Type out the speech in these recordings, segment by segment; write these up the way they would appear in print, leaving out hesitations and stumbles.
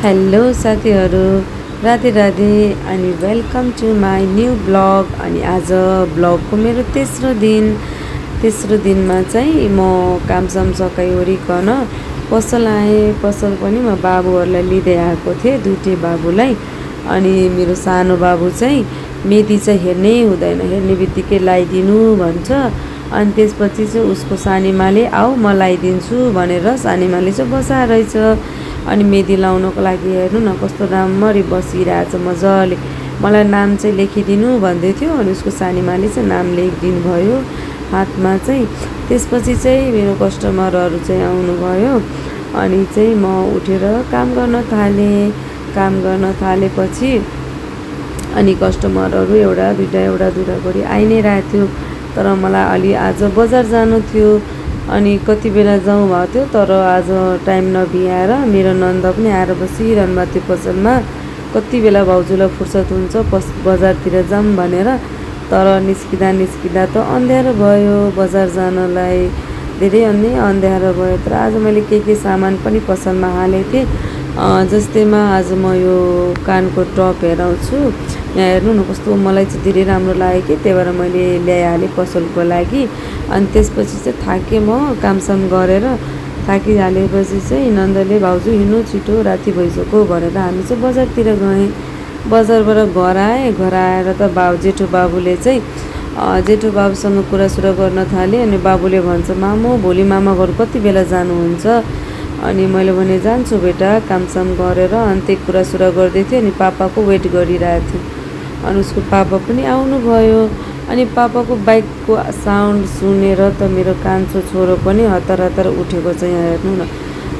Hello साथीहरू, राधे राधे अनि welcome to my new blog. अनि आज ब्लगको मेरो तेस्रो दिनमा चाहिँ म कामसाम सकाइवरिकन पसल आएँ। पसल पनि म बाबुहरूलाई लिँदै आएको थिएँ, दुईटै बाबुलाई। अनि मेरो सानो बाबु चाहिँ मेदी चाहिँ हेर्नै हुँदैन, हेर्ने बित्तिकै लगाइदिनु भन्छ। अनि त्यसपछि चाहिँ उसको सानीमाले आऊ म लगाइदिन्छु भनेर सानीमाले चाहिँ बसाएर रहेछ। अनि मेदी लाउनको लागि हेर्नु न कस्तो राम्ररी बसिरहेछ मजाले। मलाई नाम चाहिँ लेखिदिनु भन्दै थियो, अनि उसको सानीमाले चाहिँ नाम लेखिदिनु भयो हातमा चाहिँ। त्यसपछि चाहिँ मेरो कस्टमरहरू चाहिँ आउनुभयो। अनि चाहिँ म उठेर काम गर्न थालेपछि अनि कस्टमरहरू एउटा दुइटा गरी आइ नै रहेको थियो। तर मलाई अलि आज बजार जानु थियो, अनि कति बेला जाउँ भएको थियो, तर आज टाइम नभ्याएर मेरो नन्द पनि आएर बसिरहनु भएको थियो पसलमा। कति बेला भाउजूलाई फुर्सद हुन्छ बजारतिर जाऊँ भनेर, तर निस्किँदा त अँध्यारो भयो बजार जानलाई, धेरै अँध्यारो भयो। तर आज मैले के सामान पनि पसलमा हालेको थिएँ। जस्तैमा आज म यो कानको टप हेराउँछु। यहाँ हेर्नु न कस्तो मलाई चाहिँ धेरै राम्रो लाग्यो कि, त्यही भएर मैले ल्याइहालेँ पसलको लागि। अनि त्यसपछि चाहिँ थाकेँ, म कामसाम गरेर थाकिहालेपछि चाहिँ नन्दले भाउजू हिँड्नु छिटो राति भइसक्यो भनेर हामी चाहिँ बजारतिर गएँ। बजारबाट घर आएर त जेठो बाबुले चाहिँ जेठो बाबुसँग कुरासुरा गर्न थालेँ। अनि बाबुले भन्छ मामु भोलि मामा घर कति बेला जानुहुन्छ? अनि मैले भने जान्छु बेटा कामसाम गरेर। अनि त्यही कुरासुरा गर्दै थिएँ। अनि पापाको वेट गरिरहेको थिएँ। अनि उसको पापा पनि आउनुभयो। अनि पापाको बाइकको साउन्ड सुनेर त मेरो कान्छो छोरो पनि हतार उठेको छ। यहाँ हेर्नु न,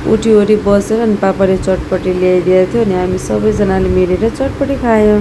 उठिवरि बसेर अनि पापाले चटपटी ल्याइदिएको थियो। अनि हामी सबैजनाले मिलेर चटपटी खायौँ।